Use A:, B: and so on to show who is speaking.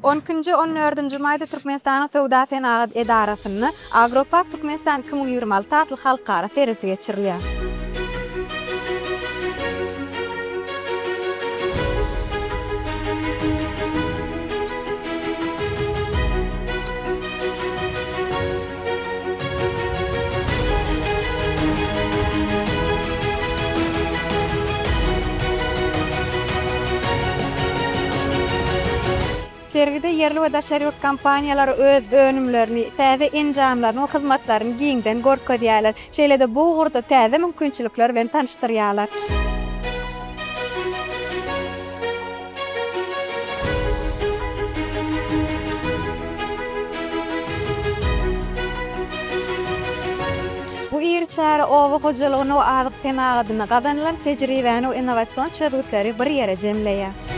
A: On ikinji, on dördünji maýda Türkmenistanyň Söwda-senagat edarasynda Agropark Türkmenistan 2026 atly halkara sergisi geçirilýär. Sergide ýerli we daşary ýurt kompaniýalary öz önümlerini, täze enjamlaryny we hyzmatlaryny giňden görkezýärler. Şeýle-de bu ugurda täze mümkinçilikler bilen tanyşdyrýarlar. Bu iri çäre oba hojalygynda we azyk senagatynda gazanylan tejribäni we innowasion çözgütleri bir ýere jemleýär.